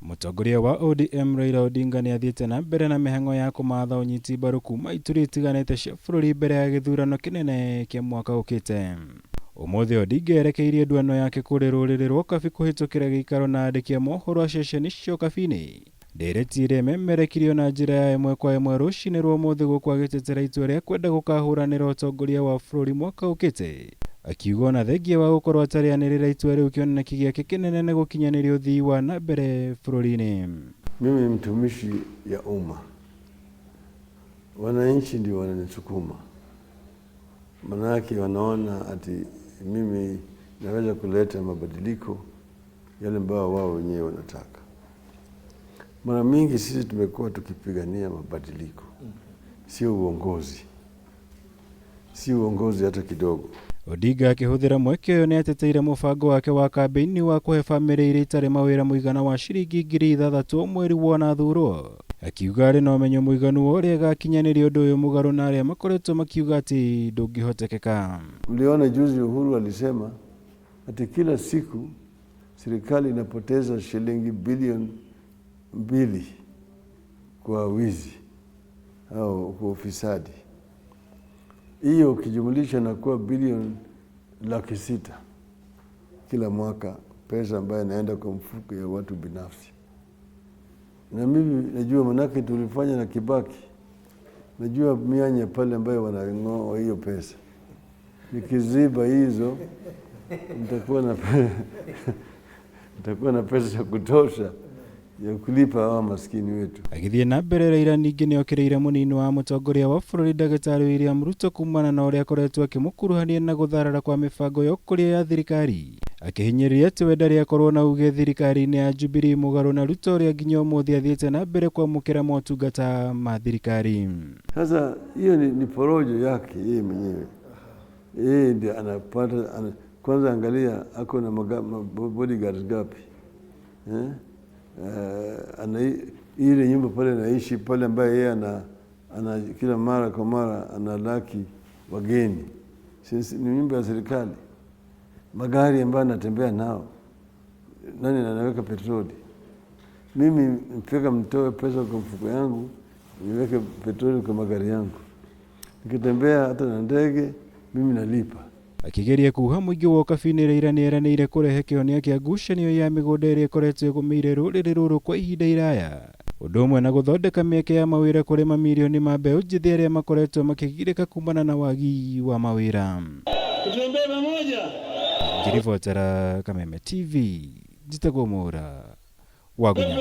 Mũtongoria wa ODM Raila Odinga nĩ athiĩte na mbere na mĩhang'o ya kũmatha ũnyiti mbaru kuma ituri itiganĩte cia bũrũri mbere ya gĩthurano kĩnene kĩa mwaka ũkĩte. Ũmũthĩ Odinga erekeirie nduano yake kũrĩ rũrĩrĩ rwa Ũkabi kũhĩtũkĩra gĩikaro na andĩki a mohoro a ceceni cia Ũkabi-inĩ. Ndereti ĩrĩa ĩmemerekirio na njĩra ya ĩmwe kwa ĩmwe rũcinĩ rwa ũmũthĩ gũkũ agĩtetera itua rĩa kwenda gũkahũranĩra ũtongoria wa bũrũri mwaka ũkĩte. Akiuga ona thengia wa gũkorwo atarĩ anĩrĩra itua rĩu kĩoneki gĩake kĩnene nĩ gũkinyanĩria ũthii wa na mbere bũrũri-inĩ. Mimi ni mtumishi ya umma, wananchi ndio wananisukuma, manake wanaona ati mimi naweza kuleta mabadiliko yale ambayo wao wenyewe wanataka. Mara mingi sisi tumekuwa tukipigania mabadiliko, sio uongozi, si uongozi hata kidogo. Odinga akĩhũthĩra mweke ũyũ nĩ ateteire mũbango wake wa kambĩini wa kũhe bamĩrĩ iria itarĩ mawĩra mũigana wa ciringi 6,000 o mweri wona athurwo. Akiuga arĩ na ũmenyo mũiganu wa ũrĩa agakinyanĩria ũndũ ũyũ mũgarũ na arĩa makoretwo makiuga atĩ ndũngĩhotekeka. Mliona juzi Uhuru alisema ati kila siku serikali inapoteza shilingi bilioni 2 kwa wizi au kwa ufisadi. Hiyo ukijumlisha na kuwa bilioni 600 kila mwaka, pesa ambayo inaenda kwa mfuko ya watu binafsi. Na mimi najua, manake tulifanya na Kibaki, najua mianya pale ambayo wanang'oa hiyo pesa. Nikiziba hizo nitakuwa na pesa ya kutosha ya kulipa hawa maskini wetu. Agĩthiĩ na mbere, Raila ningĩ nĩ okĩrĩire mũnini wa mũtongoria wa bũrũri ndagĩtarĩ William Ruto kumana na ũrĩa akoretwo akĩmũkuruhania na gũtharara kwa mĩbango ya ũkũria ya thirikari, akĩhinyĩrĩria atĩ we ndarĩ akorwo na uge thirikari-inĩ ya Jubilee mũgarũ na Ruto ũrĩa nginya ũmũthĩ athiĩte na mbere kwamũkĩra motungata ma thirikari. Sasa hiyo ni porojo yake yeye mwenyewe. Yeye ndiye anapata kwanza angalia ako na bodyguards gapi, eh? Ana ile nyumba pale anaishi pale ambaye yeye ana kila mara kwa mara analaki wageni. Sisi, ni nyumba ya serikali. Magari ambayo anatembea nao, nani anaweka petroli? Mimi mpaka mtoe pesa kwa mfuko yangu niweke petroli kwa magari yangu. Nikitembea hata na ndege mimi nalipa. Akĩgeria kuha mũingĩ wa Ũkabi-inĩ, Raila nĩ eranĩire kũrehe kĩhonia kĩa ngucanio ya mĩgũnda ĩrĩa ĩkoretwo ĩgũmĩire rũrĩrĩ rũrũ kwa ihinda iraya, ũndũ ũmwe na gũthondeka mĩeke ya mawĩra kũrĩ mamirioni ma mbeũ njĩthĩ arĩa makoretwo makĩgirĩka kumana na wagi wa mawĩra. Tutembee pamoja. Ngĩribotera Kameme TV, njĩtagwo Mũra wa Gunya.